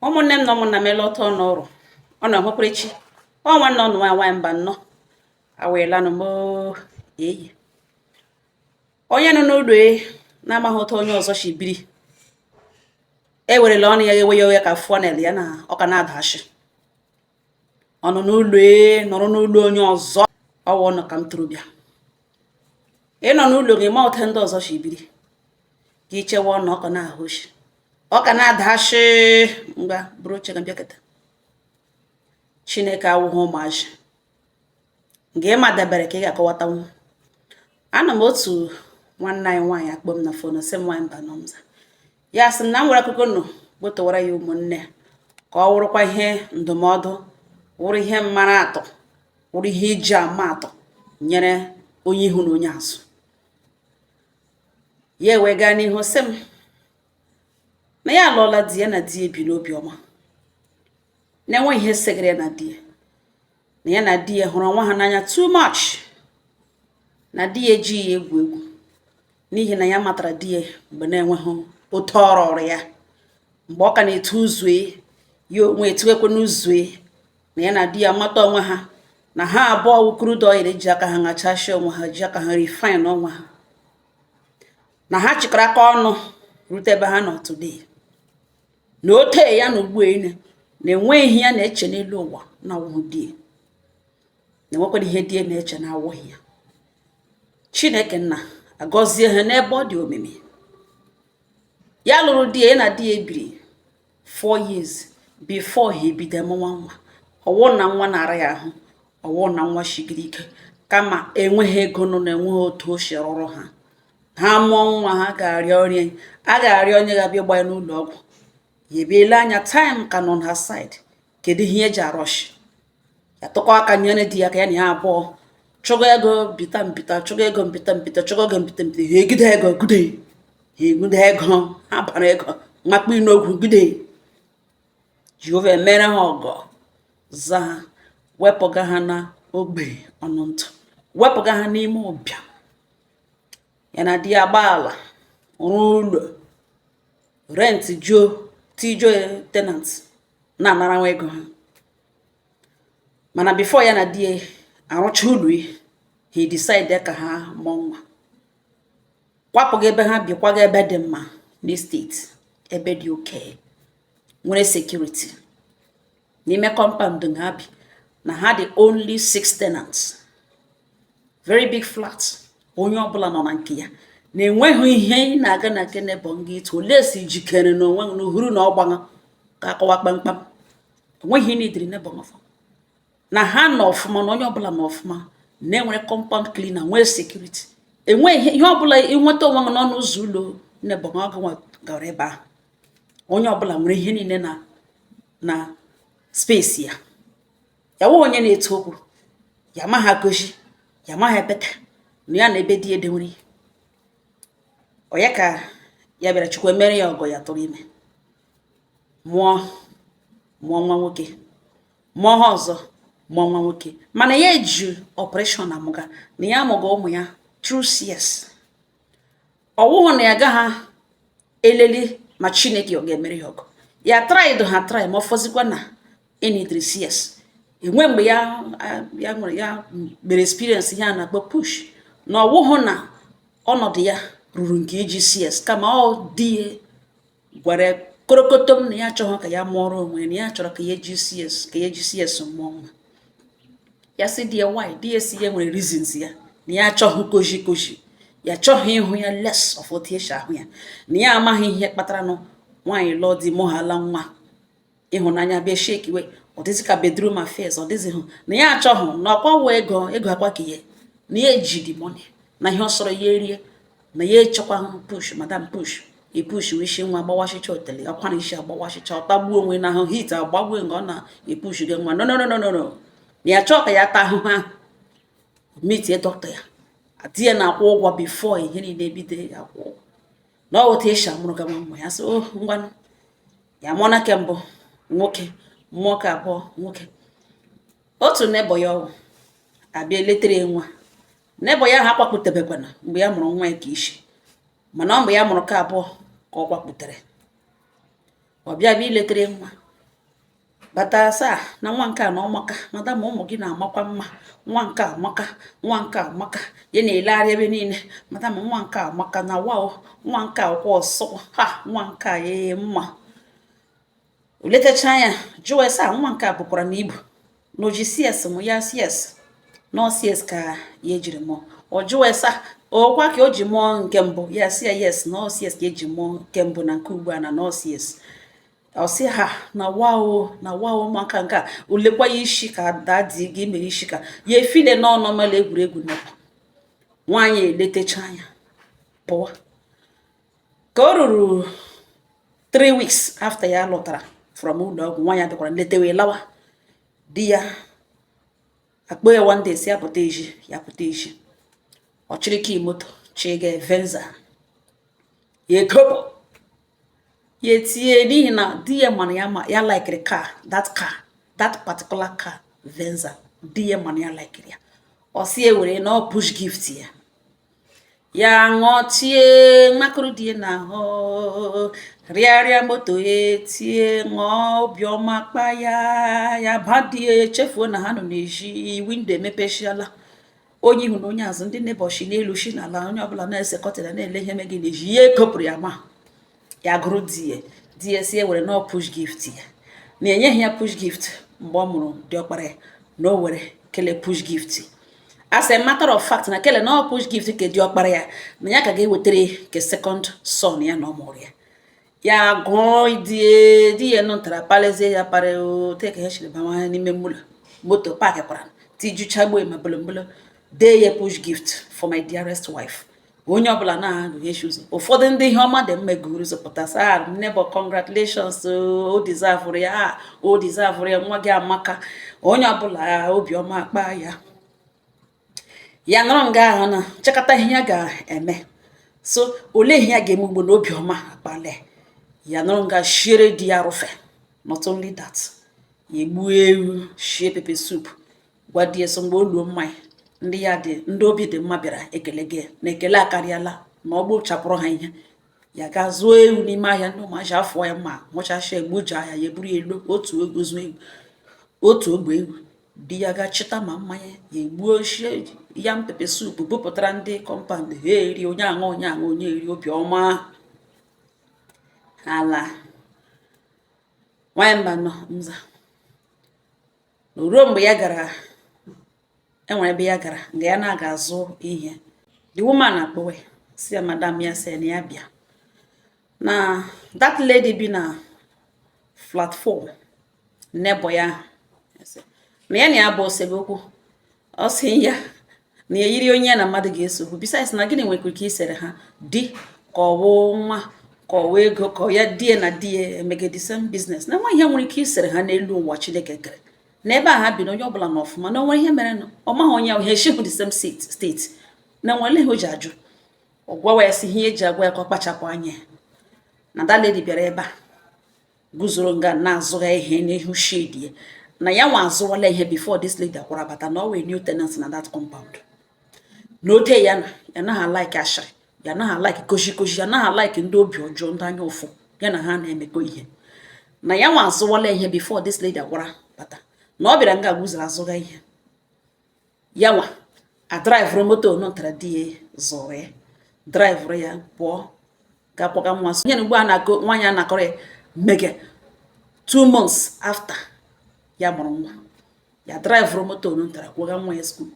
Ụmụnne m na ụmụnna m, ele ọtọ n'ụrụ ọ na ọhụkwurechi ọ nwanne ọnụ nwa nwaanyị mba nnọọ aweelanụ m eyi. Onye nọ n'ụlọ e na-amaghị otu onye ọzọ si biri, ewerela ọnụ ya ewe ya oghe ka funnel ya na ọ ka na-ada ashị. Ọ nọ n'ụlọ e nọrọ n'ụlọ onye ọzọ, ọwụ ọnụ ka m tụrụ bịa. Ị nọ n'ụlọ gị ma otu ndị ọzọ si biri, ka ichewe ọnụ ọka na-ahụ oshi, ọ ka na-ada ashị. Ngwa, bụrụ oche gị bịakọta. Chineke awụghị ụmụazị nke ịma dabere ka ị ga-akọwatanwu. Ana m otu nwanne anyị nwaanyị akpọ m na phone, sị m, "Nwaanyị mba nọmza." Ya sị m na m nwere akụkọ nụ gbotowara ya ụmụnne, ka ọ wụrụkwa ihe ndụmọdụ, wụrụ ihe mmara atụ, wụrụ ihe iji ama atụ nyere onye ihu na onye azụ. Ya wee gaa n'ihu sị m na ya alụọla di ya, na di ya bi n'obi ọma, na-enweghị ihe segara ya na di ya, na ya na di ya hụrụ onwe ha n'anya too much, na di ya ejighị ya egwu egwu, n'ihi na ya matara di ya mgbe na-enweghị otu ọrụ ọrụ ya, mgbe ọ ka na-etu uzue, ya onwe etuekwe n'uzue, na ya na di ya mata onwe ha, na ha abụọ wụ crude oil eji aka ha ṅachasị onwe ha, ji aka ha refine onwe ha, na ha chịkọrọ aka ọnụ rute ebe ha nọ today, na ote ya na ugbu ene na enweghị ihe ya na-eche n'elu ụwa na awụghị di ya, na enwekwara ihe di ya na-eche na awụghị ya. Chineke nna agọzie ha n'ebe ọ dị omimi. Ya lụrụ di ya, ya na di ya ebiri 4 years before ha ebido mụnwa nwa. Ọwụ na nwa na-ara ya ahụ, ọwụ na nwa shigiri ike, kama enweghị ego nọ na enweghị otu o si rụrụ ha. Ha mụọ nwa, ha ga-arịọ ọrịa, a ga-arịọ onye ga-abịa gba ya n'ụlọ ọgwụ. Ya ebiela anya, time ka nọ na side, kedu ihe eji arọshi ya? Tụkọ aka nyere di ya ka ya na ya abụọ chụgo ego bita mbita, chụgo ego mbita mbita, chụgo ego mbita mbita. Ha egide ego gude, ha egide ego, ha bara ego makpu n'ogwu gude. Jehova emere ha ọgọ, za ha, wepụga ha na ogbe ọnụ ntụ, wepụga ha n'ime ụbịam. Ya na di ya gba ala, rụọ ụlọ, rent juo, tijuo, tenant na-anara nwa ego ha. Mana before ya na di ya arụcha ụlọ ya, ha decide ka ha mụọ nwa, kwapụga ebe ha bi, kwaga ebe dị mma n'estate, ebe dị oke nwere security. N'ime compound ha bi na ha dị only six tenants, very big flat, onye ọbụla nọ na nke ya, na-enweghị ihe ị na-aga na nke neighbour gị ịtụ ole si jikere n'onwe gị n'uhuru na ọgbagha ka akọwa kpamkpam. Enweghị ihe n'idiri neighbour ọfọ na ha nọ ọfụma, na onye ọbụla nọ ọfụma, na-enwere compound cleaner, nwee security. Enweghị ihe ọbụla ịnweta onwe gị n'ọnụ ụzọ ụlọ neighbour gị ọgụ gara ebe ahụ. Onye ọbụla nwere ihe niile na space ya. Ya nwe onye na-etu okwu ya amaghị agozi, ya amaghị ebeta na ya na ebe di edewere ọ ya ka ya bịara. Chukwu emere ya ọgọ, ya tụrụ ime, mụọ mụọ nwa nwoke, mụọ ha ọzọ, mụọ nwa nwoke. Mana ya eji operation amụga, na ya amụga ụmụ ya through CS. Ọwụhụ na ya agaghị eleli ma Chineke ọ ga-emere ya ọgụ. Ya tried, ha try, ma ọ fọzikwa na enidiri CS. Enwe mgbe ya ya nwere, ya mere experience ihe a na-akpọ push, na ọwụhụ na ọnọdụ ya ruru nke iji CS, kama ọ dị ya gwara korokotom na ya achọghị ka ya mụọrọ onwe ya, na ya chọrọ ka ya eji CS, ka ya eji CS mụọ nwa. Ya sị di ya why? Di ya si ya nwere reasons ya, na ya achọghị koji koji, ya achọghị ịhụ ya less of otu esi ahụ ya, na ya amaghị ihe kpatara nụ nwaanyị lụọ di, mụhala nwa, ịhụnanya bịa shekiwe, ọ dịzị ka bedroom affairs, ọ dịzị hụ na ya achọghị na ọkwa ego ego akwa ka ya na ya eji the money na ihe ọ sọrọ ya erie, na ya echekwa push, madam push, e push isi nwa gbawashicha otele ọkwara isi agbawashicha, ọ tagbuo onwe na ahụ hit agbagbuo nga ọ na-e push gị nwa. No, no, no, no, no, no, na ya chọọ ka ya taa ahụhụ ahụ. Meetie dọkịta ya, di ya na-akwụ ụgwọ before ihe niile ebido ya akwụ ụgwọ, na ọ otu esi amụrụ ga nwa ya. Sị o ngwanụ, ya mụọ na ke mbụ nwoke, mụọ ka abụọ nwoke. Otu neighbour ya ọwụ abịa eletere ya nwa. Neighbour ya ahụ akwakputebekwana mgbe ya mụrụ nwa ya ka isi, mana ọ mgbe ya mụrụ ka abụọ ka ọ kwakputere, ọ bịa bịa iletere nwa. Bata saa na nwa nke a na ọmaka. Madam, ụmụ gị na-amakwa mma. Nwa nke a amaka, nwa nke a amaka. Ya na-elegharị ebe niile. Madam, nwa nke a amaka na wow, nwa nke a kwa ọsọ ha, nwa nke a ee mma. O letacha ya, jụọ ese a, nwa nke a bụkwara na ibu na oji CS mụ ya. CS na CS ka ya ejiri mụọ. Ọ jụọ ese ọkwa ka o ji mụọ nke mbụ. Ya si ya yes, na CS ka eji mụọ nke mbụ na nke ugbu a, na nọ CS. Ọ sị ha na wow, na wow, ụmụaka nke a olekwa ya isi ka daddy gị mere isi ka ya efile n'ọnụ mala egwuregwu nọkwa. Nwaanyị eletecha anya pụwa. Ka o ruru 3 weeks after ya lọtara from ụlọ ọgwụ, nwaanyị bịakwara nletewe lawa. Di ya akpọ ya one day, si ya pụta ezi. Ya pụta ezi, ọ chịrị key moto chiga Venza, ya ekopụ, ya etinye, n'ihi na di ya mana ya ma ya likiri car, that car, that particular car, Venza. Di ya mana ya likiri ya. Ọ si ewere na ọ push gift ya. Ya ṅụọ, tie makụrụ di ya n'ahụ, rịarịa moto ya, tie ṅụọ, obiọma kpa ya. Ya ba di ya, echefuo na ha nọ n'ezi. Window emepechiala, onye ihu na onye azụ, ndị neighbour shi n'elu shi n'ala, onye ọbụla na-ese curtain, na-ele ihe megị n'ezi. Ya ekopụrụ ya, ma ya gụrụ di ya. Di ya si ewere na push gift ya, na enyeghị ya push gift mgbe ọ mụrụ diọkpara ya, na o were kele push gift. As a matter of fact, na kele na ọ push gift ke diọkpara ya, na ya ka ga-ewetara ke second son ya na ọ mụrụ ya. Ya gụọ die di ya nụtara, palezie ya pare ote ka ha siri bawanye n'ime ụlọ. Moto park kwara, tijuchagbuo ma bolombolo, dee ya "Push gift for my dearest wife". Onye ọbụla na-agụ echi ụzọ, ụfọdụ ndị ihe ọma dị mma eguru ụzọ pụta saa, "Neighbor, congratulations, o deserve ya, o deserve ya, nwa gị amaka." Onye ọbụla obiọma akpa ya. Ya nọrọ nga ahụ na chekata ihe ya ga-eme. So olee ihe ya ga-eme ugbo na obiọma akpala ya? Nọrọ nga shiere di ya rụfe. Not only that, ya egbuo ewu, shie pepper soup, gwa di ya so mgbe o luo mmanya, ndị ya dị, ndị obi dị mma bịara ekele gị na ekele akarịala, na ọ gbochapụrụ ha ihe. Ya ga zụọ ewu n'ime ahịa, ndị ụmụazị afọ ya mma nwụchasịa, egbuja ya, ya eburu ya elu otu ozu ewu, otu ogbe ewu. Di ya ga chịta ma mmanya, ya egbuo, shie yam pepper soup, bupụtara ndị compound, ha eri, onye aṅụ, onye aṅụ, onye eri, obiọma ala. Nwanyị mba nọ nza ruo mgbe ya gara, enwere ebe ya gara nga ya na-aga azụ ihe. The woman akpọwe si ya, "Madam." Ya sị na ya bịa na that lady bi na flat 4, neighbor ya, na ya na ya bụ osebokwu. Ọ sị ya na ya yiri onye ya na mmadụ ga-esogbu. Besides, na gịnị nwekwara ka isere ha di ka ọwụ nwa ka ọwụ ego ka ya di ya na di ya emege the same business, na nwa ihe nwere ike isere ha n'elu ụwa Chineke kere na ebe a ha bi, na onye ọbụla na ọfụma, na o nwere ihe mere nụ ọ maghị onye ahụ ha eshihụ the same state na nwere ihe o ji ajụ. Ọ gwawa ya sị ihe eji agwa ya ka ọ kpachapụ anya ya, na that lady bịara ebe a guzoro nga na-azụgha ihe n'ihu shed ya, na ya nwa azụwala ihe before this lady akwara bata, na ọ wee new tenant na that compound, na ote ya na ya naghị like ashịrị, ya naghị like koshi koshi, ya naghị like ndị obi ọjọọ, ndị anya ụfụ, ya na ha na-emekọ ihe, na ya nwa azụwala ihe before this lady akwara bata, na ọ bịara nga guzoro azụga ihe. Ya nwa adriverụ moto nụtara di ya zụrụ ya, driverụ ya pụọ ga kwaga nwa so. Ihe na ugbu a na-akọ nwaanyị a na-akọrọ ya mege 2 months after ya mụrụ nwa. Ya driverụ moto nụtara kwaga nwa ya school,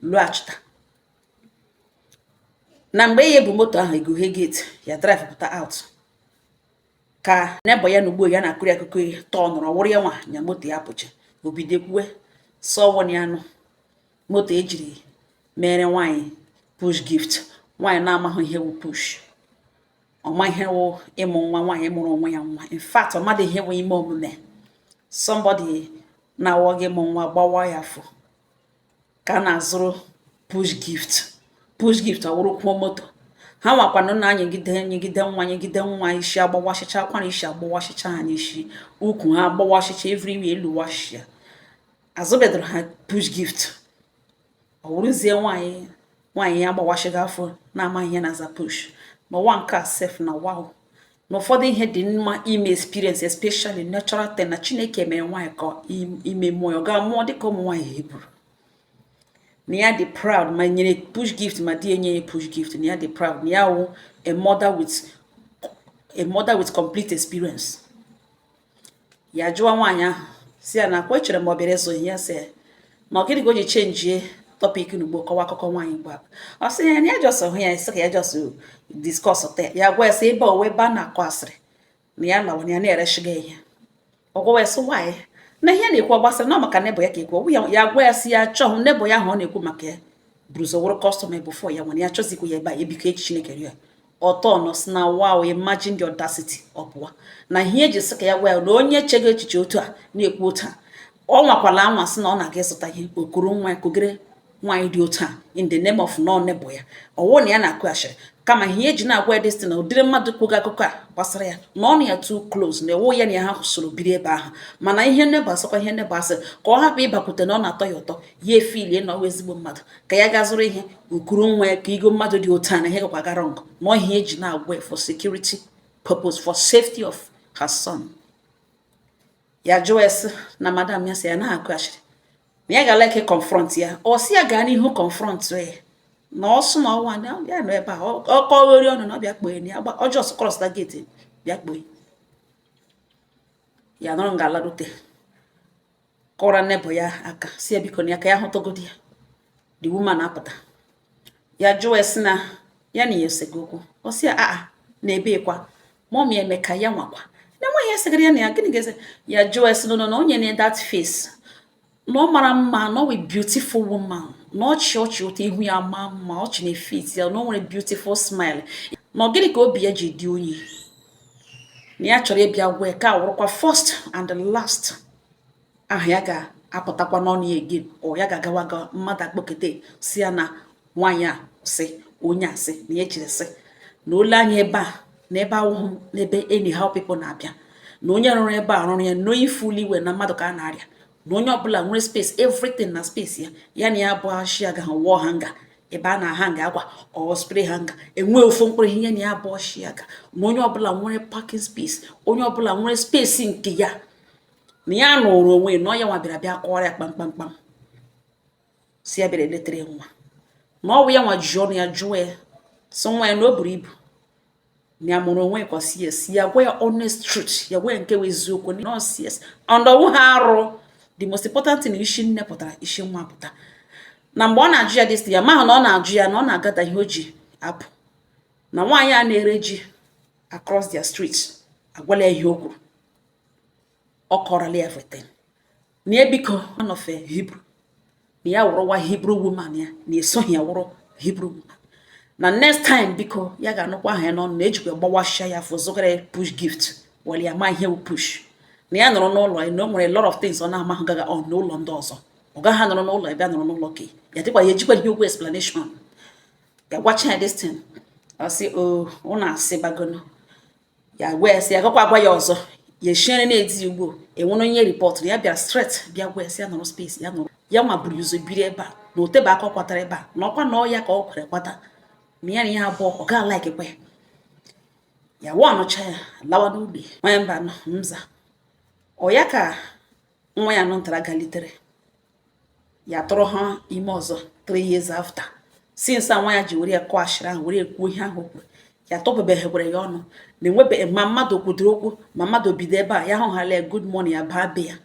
lọghachita na mgbe ya ebu moto ahụ egughe gate, ya drive pụta out ka neighbour ya na ugbo ya na-akụri akụkọ tọọ nọrọ wụrụ ya nwa nya moto ya pụcha. Obido kwuwe sọwọ ya anụ moto ejiri mere nwaanyị push gift, nwaanyị na-amaghị ihe wụ push, ọma ihe wụ ịmụ nwa, nwaanyị mụrụ onwe ya nwa. In fact, ọ madị ihe wụ ime omume. Somebody na-awọ gị mụ nwa gbawa ya afọ ka a na-azụrụ push gift. Push gift ọ wụrụ kwuo moto ha nwakwanụ na-anyịgide nyegide nwa, nyegide nwa, isi agbawasịcha, akwara isi agbawasịcha ha n'isi, ukwu ha agbawasịcha, everywhere elu washịa, azụbedoro ha push gift. Ọ wụrụzie nwaanyị, nwaanyị ya agbawasịghị afọ, na-amaghị ihe na-aza push n'ụwa nke a sef. Na wow, Na ụfọdụ ihe dị mma ime experience, especially natural thing, na Chineke mere nwaanyị ka ime mmụọ ya, ọ ga-amụọ dịka ụmụ nwaanyị Hibru. Na ya dị proud ma nyere push gift, ma di enye ya push gift. Na ya dị proud na ya wụ a mother with complete experience. Ya jụọ nwaanyị ahụ, si ya na akwa echere ma ọ bịara ịzụ ihe. Ya sị na ọ gịnị ka o ji change topic n'ugbo, kọwa akụkọ nwaanyị gba. Ọ sị ya na ya just hụ ya, sị ka ya just discuss te. Ya gwa ya sị ebe owe ebe a na-akọ asịrị, na ya lawa, na ya na-ereshiga ihe. Ọ gwawa ya sị nwaanyị na ihe na-ekwu gbasara na ọ maka neighbour ya ka ekwu. Ọ ya gwa ya sị ya chọọ neighbour ya ahụ ọ na-ekwu maka ya buru ụzọ wụrụ customer before ya nwere ya chọzikwa ya ebe a. Ebiko echi Chineke rịọ ya ọtọ nọ si na wow, imagine the audacity. Ọ pụwa na ihe eji sị ka ya gwa ya na onye chego echiche otu a na-ekwu otu a, ọ nwakwala anwa sị na ọ na-aga ịzụta ihe, okuru nwa ya kogere nwaanyị dị otu a in the name of nọ neighbour ya. Ọwụ na ya na-akụ ashịrị, kama ihe eji na-agwa ya destiny na ụdịrị mmadụ kwugo akụkọ a gbasara ya na ọnụ ya too close, na ewu ya na ya ha soro biri ebe ahụ. Mana ihe neighbour asịkwa, ihe neighbour asị ka ọ hapụ ịbakwute na ọ na-atọ ya ụtọ, ya efilie na ọwa ezigbo mmadụ ka ya gaa zụrụ ihe, okuru nwa ya ka igo mmadụ dị otu a, na ihe gakwa gara ngụ na ihe eji na-agwa ya for security purpose, for safety of her son. Ya jụọ ya sị na madam ya sị ya na-akụ ashịrị, na ya ga like confront ya. Ọ sị ya gaa n'ihu confront ya, na ọsụ na ọnwa na ya nọ ebe a, ọ kọghori ọnụ na ọ bịa kpoo ya, ọ just cross that gate bịa kpoo ya. Nọrọ nga alarute, kọrọ neighbour ya aka, si ya biko na ya ka ya hụtụgodi ya. The woman apụta. Ya jụọ ya sị na ya na ya esego okwu. Ọ sị ya aa na ebekwa mummy Emeka ya nwakwa na nwa ya segara ya na ya gịnị ga-ese. Ya jụọ ya sị no, no, na onye na that face, na ọ mara mma, na ọ wụ beautiful woman, na ọchị ọchị ụtọ, ihu ya maa mma, ọchị na-efit ya, na o nwere beautiful smile, na ọ gịnị ka obi ya ji dị unyi, na ya chọrọ ịbịa gwa ya ka awụrụkwa first and the last aha ya ga-apụtakwa n'ọnụ ya again. Ọ ya ga-agawa ga mmadụ akpọkete si ya na nwaanyị a sị onye a sị na ya echere sị na ole anya ebe a, na ebe awụhụ n'ebe anyhow people na-abịa, na onye rụrụ ebe a rụrụ ya knowing fully well na mmadụ ka a na-arịa, na onye ọbụla nwere space, everything na space ya. Ya na ya bụ ashi agaghị wụọ hanger ebe a na-ahanga akwa or spray hanger, enwe ofu mkpụrụ ihe na ya bụ ọshị aga, na onye ọbụla nwere parking space, onye ọbụla nwere space nke ya, na ya nụrụ onwe na ọ ya nwa bịara bịa kọwara ya kpamkpamkpam, si ya bịara eletere nwa, na ọ bụ ya nwa ji ọnụ ya jụọ ya sị nwa ya na o buru ibu, na ya mụrụ onwe ka ọ si yes. Ya gwa ya honest truth, ya gwa ya nke wụ eziokwu na ọ si yes, and ọwụ ha arụ. The most important thing, isi nne pụtara, isi nwa pụta. Na mgbe ọ na-ajụ ya this, ya mahụ na ọ na-ajụ ya na ọ na-agada ihe o ji apụ na nwaanyị a na-ere ji across their street agwala ya ihe o kwuru. Ọ kọrọla ya everything, na ya biko anọfe Hibru, na ya wụrụwa Hibru woman, ya na esoghị ya wụrụ Hibru woman, na next time biko ya ga-anụkwa aha ya n'ọnụ, na ejikwa gbawasịa ya afọ zụgara ya push gift were ya ma ihe wụ push, na ya nọrọ n'ụlọ ya, na o nwere lot of things ọ na-amahụ gaga on n'ụlọ ndị ọzọ. Ọ gaghị anọrọ n'ụlọ ebe a nọrọ n'ụlọ ke ya dịkwa ya ejikwa ihe okwu explanation. Ya gwacha ya this thing, ọ sị o ụnụ asị bagono. Ya gwa ya sị ya gakwa agwa ya ọzọ, ya eshiere na-edi ugbo enwere onye report na ya bịara straight bịa gwa ya sị ya nọrọ space ya nọrọ, ya nwa buru ụzọ biri ebe a, na otebe aka ọ kwatara ebe a, na ọkwa na ọ ya ka ọ kwere kwata, na ya na ya abụọ ọ gaa like kwa ya. Ya wa ọnụcha ya lawa n'ụlọ ya. Nwanyị mba nọ nza ọ ya ka nwa ya nọ ntara galitere ya tụrụ ha ime ọzọ 3 years after since a nwa ya ji were ya kọọ ashịrị ahụ, were kwuo ihe ahụ o kwuru. Ya tọpụbeghịkwara ya ọnụ na enwebeghị ma mmadụ kwudoro okwu, ma mmadụ bido ebe a ya hụghala ya good morning, ya baa be ya,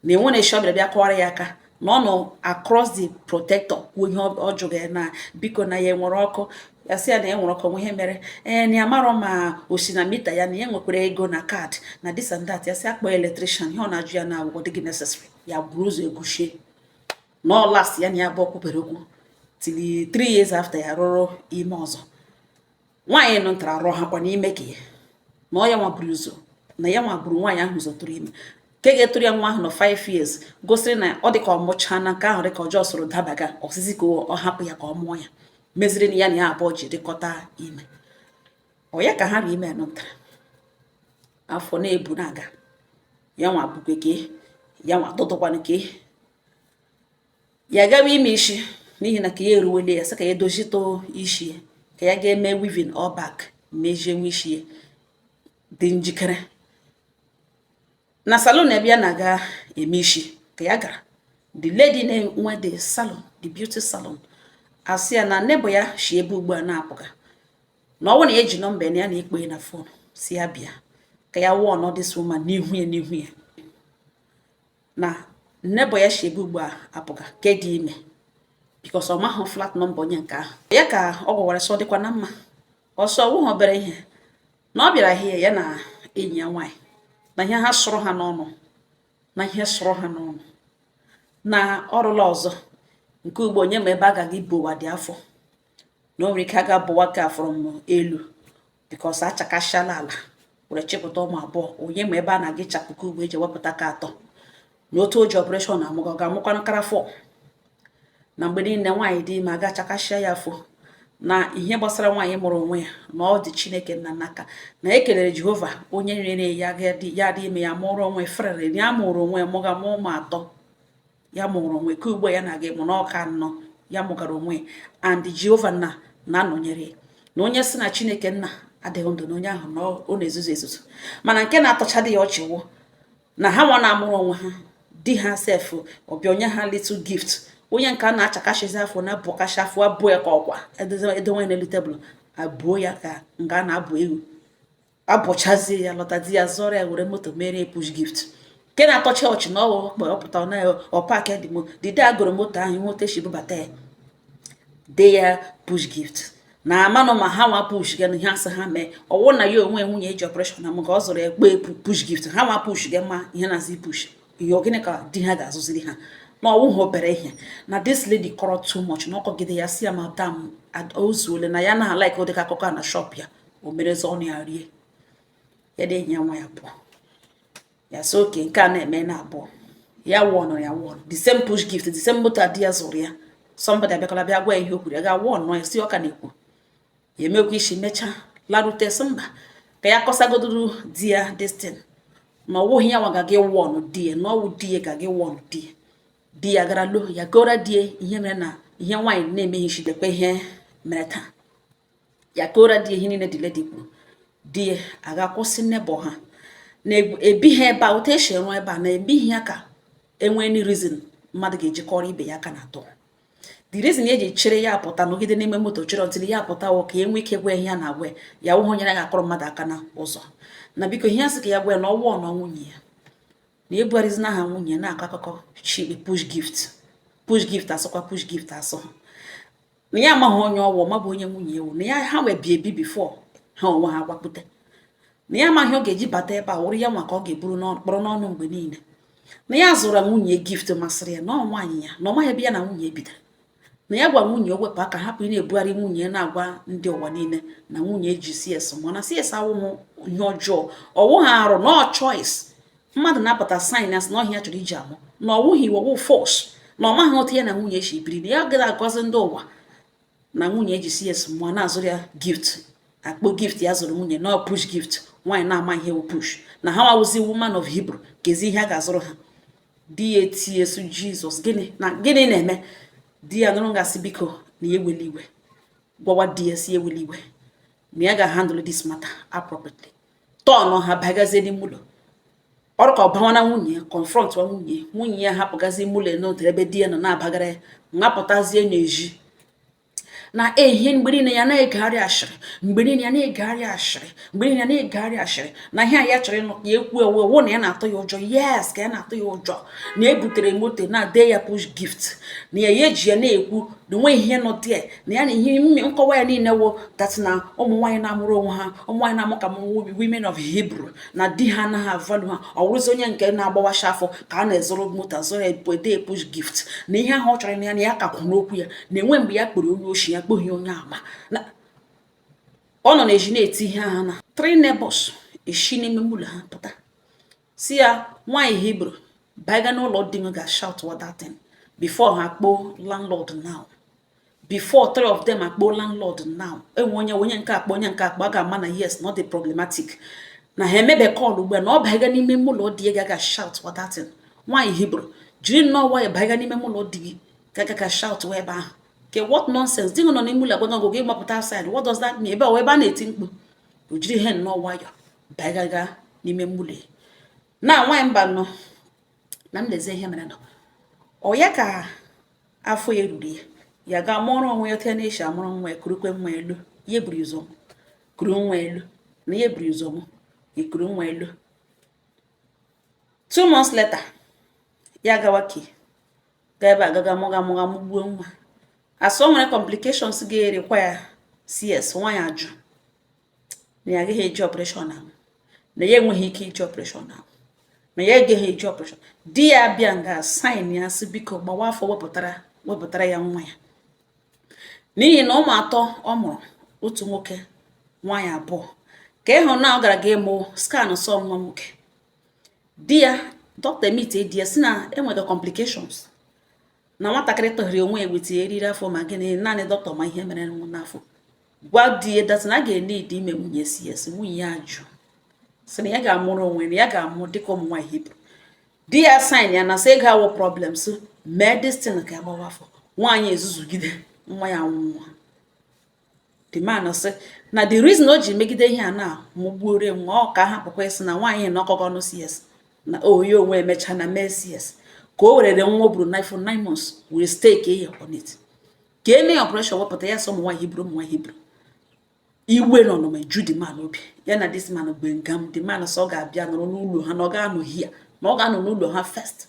na enwe na eshi ọ bịara bịa kọwara ya aka na ọ nọ across the protector kwuo ihe ọ jụrụ ya na biko na ya enwere ọkụ. Ya sị ya na ya nwere ọkụ, nwe ihe mere ee, na ya marọ ma o si na meter ya, na ya nwekwara ego na card na this and that. Ya sị akpọ electrician, ihe ọ na-ajụ ya na agwụgwọ dịghị necessary. Ya buru ụzọ eguchie na ọ last ya na ya abụọ kwubere okwu till 3 years after ya rụrụ ime ọzọ. Nwaanyị nọ ntara rụọ ha kwa n'ime ka ya na ọ ya nwa buru ụzọ, na ya nwa buru nwaanyị ahụ ụzọ tụrụ ime nke ga-etụrụ ya nwa ahụ nọ 5 years, gosiri na ọ dị ka ọ mụchaa na nke ahụ dị ka ọjọọ soro dabaga ọsịsị ka ọ hapụ ya ka ọ mụọ ya, meziri na ya na ya abụọ ji dịkọta ime. Ọ ya ka ha rụ ime nọ ntara afọ na-ebu na-aga, ya nwa bukwe ke ya nwa dọdọkwanụ ke ya gawa ime isi, n'ihi na ka ya eruwele ya sị ka ya dozitụ isi ya, ka ya ga-eme weaving all back, mejie nwa isi ya. Dị njikere na salon ebe ya na-aga eme isi ka ya gara. The lady na-enwe the salon, the beauty salon, asị ya na neighbor ya shi ebe ugbu a na-apụga, na ọ bụrụ na ya eji nọmba ya na ya na-ekpo ya na phone, si ya bịa ka ya warn this woman n'ihu ya, n'ihu ya, na neighbor ya shi ebe ugbu a apụga ke dị ime, because ọ mahụ flat number onye nke ahụ. Ya ka ọ gwawara sọ dịkwa na mma ọsọ ọwụghị obere ihe na ọ bịara hie ya na enyi ya nwaanyị na ihe ha sụrụ ha n'ọnụ, na ihe sụrụ ha n'ọnụ na ọrụla ọzọ nke ugbo onye ma ebe a gaghị bowa dị afọ, na o nwere ike aga bụwa ka afọrọ m elu, because achakasịala ala were chịpụta ụmụ abụọ. Onye ma ebe a na-aga ịchapụka ugbo eji ewepụta ka atọ, na otu o ji operation amụga, ọ ga-amụkwanụ kara fọ. Na mgbe niile nwaanyị dị ime aga chakashịa ya afọ, na ihe gbasara nwaanyị mụrụ onwe ya na ọ dị Chineke nna n'aka, na ekelere Jehova onye nyere ya ya dị ime, ya mụrụ onwe frere ya, mụrụ onwe ya, mụga mụọ ụmụ atọ. Ya mụrụ onwe ka ugbo ya na-aga ịmụ n'ọka anọ ya mụgara onwe, and Jehova nna na-anọnyere, na onye si na Chineke nna adịghị ndụ, na onye ahụ na ọ na-ezuzu ezuzu. Mana nke na-atọchadị ya ọchị wụ na ha nwa na-amụrụ onwe ha, di ha sef ọbịa onye ha little gift, onye nke a na-achakashizi afọ na abụkashi afọ abụọ ya ka ọkwa edowe n'elu tebụl, abụọ ya ka nga a na-abụ ewu, abụchazie ya lọta, di ya zọrọ ya were moto mere push gift. Nke na-atọcha ọchị na ọwụ kpọ ọpụta na ọ park dị mo dide agụrụ moto ahụ, ihe otu esi bubata ya, de ya push gift, na amanụ ma ha nwa push ga ihe asị ha mee. Ọwụ na ya onwe nwunye eji operation na ka ọ zụrụ ya kpee push gift, ha nwa push ga ma ihe na-azị push ihe ogịnị ka di ha ga-azụziri ha, na ọwụ ha obere ihe. Na this lady kọrọ too much na ọkọgide ya, si ya madam o zuole, na ya na like ụdịka akụkọ a na shop ya. O merezi ọnụ ya rie ya dị, enyi ya nwa ya pụọ ya sị oke nke a na-eme na abụọ ya wọnụ ya wọnụ the same push gift, the same moto a di ya zụrụ ya. Somebody abịakwala bịa gwa ya ihe o kwuru, ya ga wọnụ ya, si ọ ka na-ekwu ya emekwa isi mechaa larute, sị mba, ka ya kọsagoduru di ya destin, na ọwụghị ya nwa ga-aga wọnụ di ya, na ọwụ di ya ga-aga wọnụ di ya. Di ya gara lo ya gora di ya ihe mere, na ihe nwaanyị na-emeghị isi dekwa ihe mere taa. Ya kora di ya ihe niile dị lady kwuru, di ya aga kwụsị neighbor ha na-ebi ha ebe a, otu esi rụ ebe a na-ebighị ya ka enwee any reason mmadụ ga-eji kọrọ ibe ya aka na atọ. The reason eji chere ya pụta nọgide n'ime moto chere until ya pụta wụ ka e nwee ike gwa ihe ya na-agwa ya, wụhụ onye na-akọrọ mmadụ aka na ụzọ, na biko ihe ya sị ka ya gwa ya na ọwụ na nwunye ya na ebugharịzina aha nwunye ya na-akọ akụkọ chi push gift, push gift asụkwa push gift asụ, na ya amaghị onye ọwụ ma bụ onye nwunye ewu, na ya ha wee bi ebi before ha onwe ha gwakpute, na ya amaghị ọ ga-eji bata ebe a wụrụ ya nwa ka ọ ga-eburu kpọrọ n'ọnụ mgbe niile, na ya zụrụ nwunye gift masịrị ya, na ọ nwaanyị ya, na ọ maghị ebe ya na nwunye bidoro, na ya gwa nwunye o wepụ aka, hapụ ị na-ebugharị nwunye ya na-agwa ndị ụwa niile na nwunye eji CS mụọ, na CS awụghị ihe ọjọọ, ọwụghị arụ, na ọ choice mmadụ na-apụta sign ya sị na ọhịa chọrọ iji amụ, na ọwụghị iwu force, na ọ maghị otu ya na nwunye si biri, na ya gara agọzi ndị ụwa na nwunye eji CS mụọ na-azụrụ ya gift, akpọ gift ya zụrụ nwunye na push gift, nwaanyị na-ama ihe wụ push, na ha nwawụzi woman of Hebrew kezi ihe a ga-azụrụ ha. Di ya etinye su Jizọs, gịnị na gịnị na-eme? Di ya nụrụ ngasị biko na ya eweli iwe, gwawa di ya si eweli iwe, na ya ga-handle this matter appropriately. Tọnụ ha bagazie n'ime ụlọ ọrụ ka ọ bawa na nwunye ya, confront wa nwunye. Nwunye ya hapụgazi ime ụlọ n'otu ebe di ya nọ na-abagara ya, napụtazie n'ezi na ehihie. Mgbe niile ya na-egegharị ashịrị, mgbe niile ya na-egegharị ashịrị, mgbe niile ya na-egegharị ashịrị, na ihe a ya chọrọ ịnụ ka ya ekwu ewu ewu na ya na-atụ ya ụjọ. Yes, ka ya na-atụ ya ụjọ na ebutere moto na-ade ya push gift, na ya eji ya na-ekwu na onwe ihe nọ there, na ya na ihe nkọwa ya niile wụ that na ụmụ nwaanyị na-amụrụ onwe ha, ụmụ nwaanyị na-amụ ka women of Hebrew, na di ha anaghị avalụ ha, ọ wụrụzi onye nke na-agbawashi afọ ka a na-ezụrụ moto azụrụ ya ede push gift, na ihe ahụ ọ chọrọ na ya, na ya ka kwụ n'okwu ya, na enwe mgbe ya kpọrọ onye oshi, ya kpọghị onye ama, na ọ nọ na-eji na-eti ihe ahụ na three neighbors eshi n'ime ụlọ ha pụta, si ya nwaanyị Hebrew baiga n'ụlọ di m ga shout what that thing before ha kpọọ landlord now, before three of them akpọọ landlord now, enwe onye onye nke akpọ, onye nke akpọ, a ga-ama na yes, not the problematic, na ha emebe call ugbu a, na ọ baiga n'ime ụlọ di ya ga shout what that thing. Nwaanyị Hebrew jiri nnọọ nwayọ baiga n'ime ụlọ di gị ga ga shout ebe ahụ ke what nonsense, di gị nọ n'ime ụlọ agwago gị gbapụta outside, what does that mean? Ebe ọ ebe a na-eti mkpu, o jiri ihe nnọọ nwayọ Bagaga n'ime mmụlọ na nwaanyị mba nọ na m lezie ihe mere nọ ọ ya ka afọ ya ruru ya, ya ga mụọrọ onwe ya otu ya na-esi amụrụ nwa ya, kurukwe nwa elu. Ya buru ụzọ kuru nwa elu na ya buru ụzọ mụ ekuru nwa elu. 2 months later, ya gawa ke gaa ebe a gaga mụga mụga mụgbuo nwa, asọ o nwere complications ga-erekwa ya CS. Nwaanyị ajụ na ya agaghị eji operation ahụ, na ya enweghị ike iji operation ahụ, na ya agaghị eji operation. Di ya abịa nga sign ya, sị biko gbawa afọ, wepụtara ya nwa ya, n'ihi na ụmụ atọ ọ mụrụ, otu nwoke, nwaanyị abụọ, ka ịhụ na ọ gara ga ịmụ scan sọ nwa nwoke. Di ya, dọkịta emite di ya, si na enwere complications na nwatakịrị tọhịrị onwe ya weta eriri afọ. Ma gịnị, naanị dọkịta ma ihe mere n'afọ. Gwa di ya that na a ga-enid ime nwunye CS. Nwunye ya ajụ, sị na ya ga-amụrụ onwe na ya ga-amụ dịka ụmụ nwaanyị Hibru. Di ya sign ya na sị ego awụ problem, so mee this thing ka agbawa afọ. Nwaanyị ezuzugide nwa ya nwụọ. The man sị na the reason o ji megide ihe a na mụgbuore nwa ọ ka hapụkwa ịsị na nwaanyị na ọkọgọ ọnụ CS na oyi onwe emecha na mee CS, ka o werere nwa o buru for 9 months were stake ya on it, ka eme operation wepụta ya. Sọ ụmụ nwaanyị Hibru, ụmụ nwaanyị Hibru, iwe nọ nọ ma ju the man obi. Ya na this man gbe ngam. The man sọ ọ ga-abịa nọrọ n'ụlọ ha, na ọ ga-anọ hia, na ọ ga-anọ n'ụlọ ha first,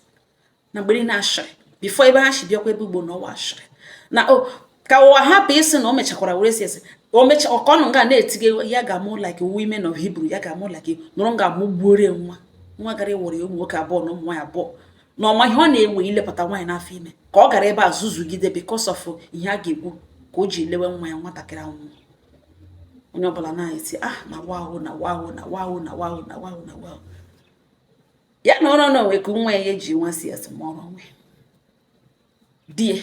na mgbe niile ashịrị before ebe ha si bịakwa ebe ugbo na ọwa ashịrị na o ka ụwa hapụ ịsị na o mechakwara were si esi o mecha ọkọnụ nga na-etige ya ga-amụ like women of Hebrew, ya ga-amụ like nọrọ nga amụgbuore nwa. Nwa gara ịwụrụ ya ụmụ nwoke abụọ na ụmụ nwaanyị abụọ, na ọma ihe ọ na-ewe ilepụta nwaanyị n'afọ ime, ka ọ gara ebe a zuzugide because of ihe a ga-ekwu ka o ji lewe nwa ya nwatakịrị anwụ. Onye ọbụla na-eti, ah, na wahụ, na wahụ, na wahụ, na wahụ, na wahụ, na wahụ. Ya na ọrụ na onwe ka nwa ya eji nwa si esi mụọrọ onwe di ya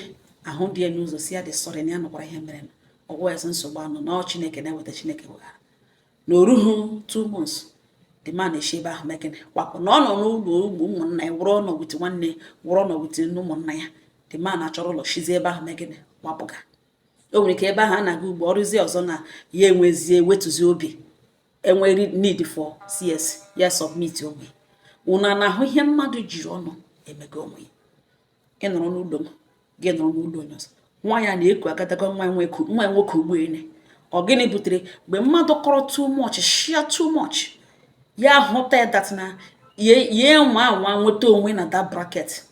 ahụ di ya n'ụzọ, si ya dị sorry na ya nụkwara ihe mere. Ọgwụ ya sị nsogbu anụ na ọ Chineke na-eweta, Chineke weghara. Na oruhu 2 months, the man esi ebe ahụ megịnị kwapụ, na ọ nọ n'ụlọ ụmụ ụmụnna ya, wụrụ ọnọ with nwanne, wụrụ ọnọ with ụmụnna ya. The man achọrọ ụlọ shizie ebe ahụ megịnị kwapụga. O nwere ike ebe ahụ a na-aga ugbo ọrụzie ọzọ na ya enwezie wetuzie obi enwere need for CS, ya submit onwe. Unu na-ahụ ihe mmadụ jiri ọnụ emego onwe ya. Ị nọrọ n'ụlọ m, gị nọrọ n'ụlọ onye ọzọ. Nwa ya na-eku agadaga nwa nwoke, nwa nwoke ugbo ene. Ọ gịnị butere mgbe mmadụ kọrọ too much, share too much, ya hụta that na ya nwa anwa nweta onwe na that bracket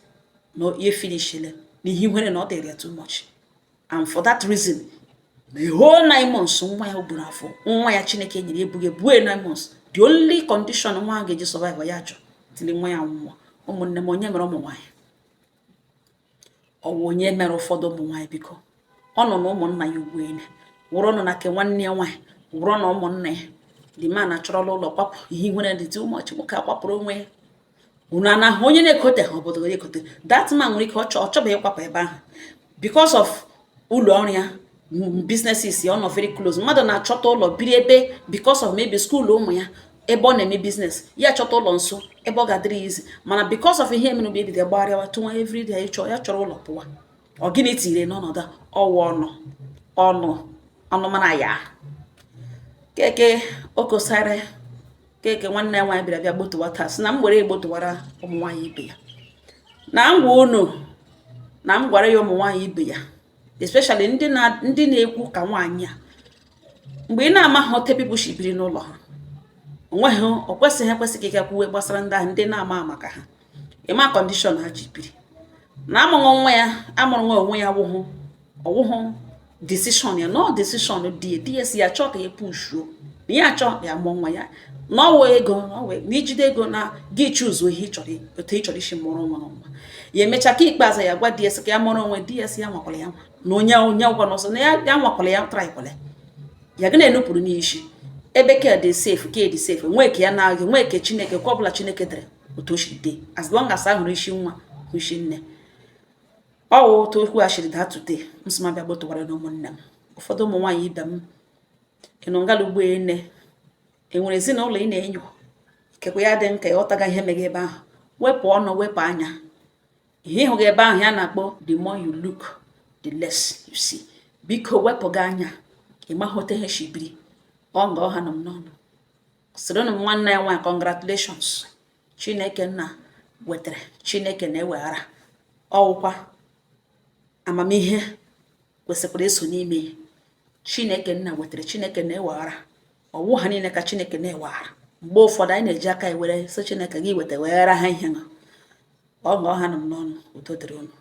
na ya finishile na ihe nwere na ọ dịrị ya too much. And for that reason, the whole 9 months nwa ya buru afọ, nwa ya Chineke nyere ebughị ebue 9 months, the only condition nwa ahụ ga-eji survive, ya jụ tili nwa ya nwụọ. Ụmụnne m, onye mere ụmụ nwaanyị? Ọwụ onye mere ụfọdụ ụmụ nwaanyị? Biko, ọ nọ na ụmụnna ya ugbu ene, wụrụ nọ na nke nwanne ya nwaanyị, wụrụ na ụmụnna ya. The man achọrọla ụlọ kwapụ. Ihe nwere dị too much. Nwoke akwapụrụ onwe ya. Unu a na-ahụ onye na-ekote ha obodo na-ekote. That man nwere ike ọ chọbeghị ịkwapụ ebe ahụ because of ụlọ ọrụ ya, businesses ya, ọ nọ very close. Mmadụ na-achọta ụlọ biri ebe because of maybe school ụmụ ya, ebe ọ na-eme business ya, achọta ụlọ nso ebe ọ ga-adịrị ya izi. Mana because of ihe mere, ebido gbagharịwa tụnwa everyday, ịchọ ya chọrọ ụlọ pụwa. Ọ gịnị tiri n'ọnọdụ a? Ọwụ ọnụ ọnụ ọnụmara ya keke okosara keke. Nwanne ya nwaanyị bịara bịa gbotowa taa, sị na m were egbotowara ụmụ nwaanyị ibe ya, na m gwa unu, na m gwara ya ụmụ nwaanyị ibe ya, especially ndị na-ekwu ka nwaanyị a, mgbe ị na-amaghị otu people si biri n'ụlọ ha, onweghị o kwesịghị ekwesị ka ị ga kwuwe gbasara ndị ahụ, ndị na-ama maka ha, ịma condition ha ji biri. Na amụghị nwa ya, amụrụ nwa onwe ya, wụhụ ọwụhụ decision ya, no decision di ya. Di ya si ya chọọ ka ya pushuo na ya achọ ya mụọ nwa ya, na ọwụ ego na ijide ego na gị chuzuo ihe ị chọrọ, otu ị chọrọ isi mụrụ nwa nwa ya. Emecha ka ikpeazụ ya gwa di ya sị ka ya mụrụ onwe. Di ya si ya nwakwala ya nwa na onye onye gwa n'ọsọ na ya nwakwala ya trykwala ya gị na-enupụrụ n'isi ebe ka dị safe, ka dị safe nwee ka ya na-agị nwee ke Chineke ka ọ bụla Chineke dere otu o si dị, as long as a hụrụ isi nwa, hụ isi nne. Ọ wụ otu okwu a shiri daa today. M sị m abịa gbotowara na ụmụnne m, ụfọdụ ụmụ nwaanyị ibe m ịnụ ngala ugbo ene enwere ezinụlọ ị na-enyo, ikekwe ya dị nka ịghọtaga ihe mega ebe ahụ. Wepụ ọnụ, wepụ anya ihe ịhụ gị ebe ahụ ya na-akpọ "the more you look, the less you see". Biko, wepụ gị anya, ị maghị otu ihe si biri. Ọ nga ọha nọ m n'ọnụ. Sịrịnụ m nwanne ya nwaanyị congratulations. Chineke nna wetara, Chineke na-eweghara. Ọwụkwa amamihe kwesịkwara iso n'ime. Chineke nna wetara, Chineke na-eweghara. Ọwụ ha niile ka Chineke na-eweghara. Mgbe ụfọdụ anyị na-eji aka ewere sị Chineke gị weta, weghara ha ihe. Ọ ṅụọ ha nọ m n'ọnụ. Udo dịrị unu.